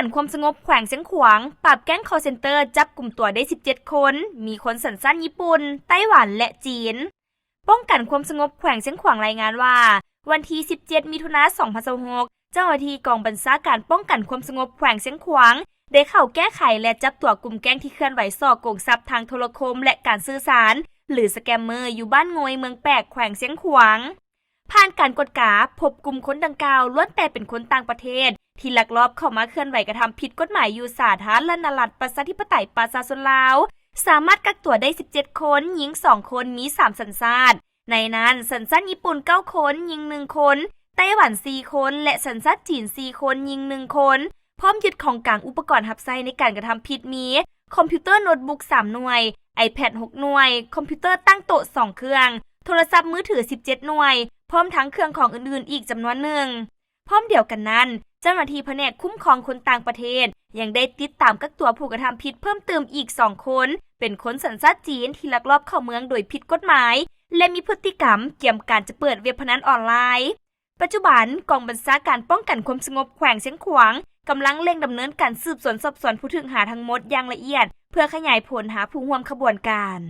ນຄວາມສະຫງົບແຂວງຊຽງຂວາງ ປາບແກ້ງຄໍເຊັນເຕີ ຈັບກຸມຕົວໄດ້ສິບເຈັດຄົນ, ມີຄົນສັນຊາດຍີ່ປຸ່ນ, ໄຕ້ຫວັນ ແລະ ຈີນ. ປ້ອງກັນຄວາມສະຫງົບແຂວງຊຽງຂວາງລາຍງານວ່າ ວັນທີສິບເຈັດ ມິຖຸນາ ສອງພັນຊາວຫົກ ເຈົ້າໜ້າທີ່ກອງບັນຊາການປ້ອງກັນຄວາມສະຫງົບແຂວງຊຽງຂວາງ ໄດ້ເຂົ້າແກ້ໄຂ ແລະ ຈັບຕົວກຸ່ມແກ້ງທີ່ເຄື່ອນໄຫວສໍ້ໂກງຊັບທາງໂທລະຄົມ ແລະ ການສື່ສານ ຫຼື ສະແກມເມີ ຢູ່ບ້ານງວຍ ເມືອງແປກ ແຂວງຊຽງຂວາງ. ຜ່ານການກວດກາ, ພົບກຸ່ມຄົນດັ່ງກ່າວລ້ວນແຕ່ເປັນຄົນຕ່າງປະເທດ ທີ່ລັກລອບເຂົ້າມາເຄື່ອນໄຫວກະທຳຜິດກົດໝາຍຢູ່ສາທາລະນະລັດ ປະຊາທິປະໄຕ ປະຊາຊົນລາວ, ສາມາດກັກຕົວໄດ້ສິບເຈັດຄົນ, ຍິງສອງຄົນ, ມີສາມສັນຊາດ. ໃນນັ້ນ, ສັນຊາດຍີ່ປຸ່ນເກົ້າຄົນ, ຍິງໜຶ່ງຄົນ, ໄຕ້ຫວັນສີ່ຄົນ ແລະ ສັນຊາດຈີນສີ່ຄົນ, ຍິງໜຶ່ງຄົນ, ພ້ອມຍຶດຂອງກາງອຸປະກອນຮັບໃຊ້ໃນການກະທຳຜິດມີ ຄອມພິວເຕີໂນດບຸກສາມໜ່ວຍ, ໄອແພດຫົກໜ່ວຍ, ຄອມພິວເຕີຕັ້ງໂຕະສອງເຄື່ອງ, ໂທລະສັບມືຖືສິບເຈັດໜ່ວຍ, ພ້ອມທັງເຄື່ອງຂອງອື່ນໆອີກຈຳນວນໜຶ່ງ. ພ້ອມດຽວກັນນັ້ນ, ເຈົ້າໜ້າທີ່ພະແນກຄຸ້ມຄອງຄົນຕ່າງປະເທດ ຍັງໄດ້ຕິດຕາມກັກຕົວຜູ້ກະທຳຜິດເພີ່ມຕື່ມອີກສອງຄົນ, ເປັນຄົນສັນຊາດຈີນທີ່ລັກລອບເຂົ້າເມືອງໂດຍຜິດກົດໝາຍ ແລະ ມີພຶດຕິກຳກຽມການຈະເປີດເວັບພະນັນອອນລາຍ. ປັດຈຸບັນ, ກອງບັນຊາການປ້ອງກັນຄວາມສະຫງົບແຂວງຊຽງຂວາງ ກຳລັງເລັ່ງດຳເນີນການສືບສວນສອບສວນຜູ້ຖືກຫາທັງໝົດຢ່າງລະອຽດ ເພື່ອຂະຫຍາຍຜົນຫາຜູ້ຮ່ວມຂະບວນການ.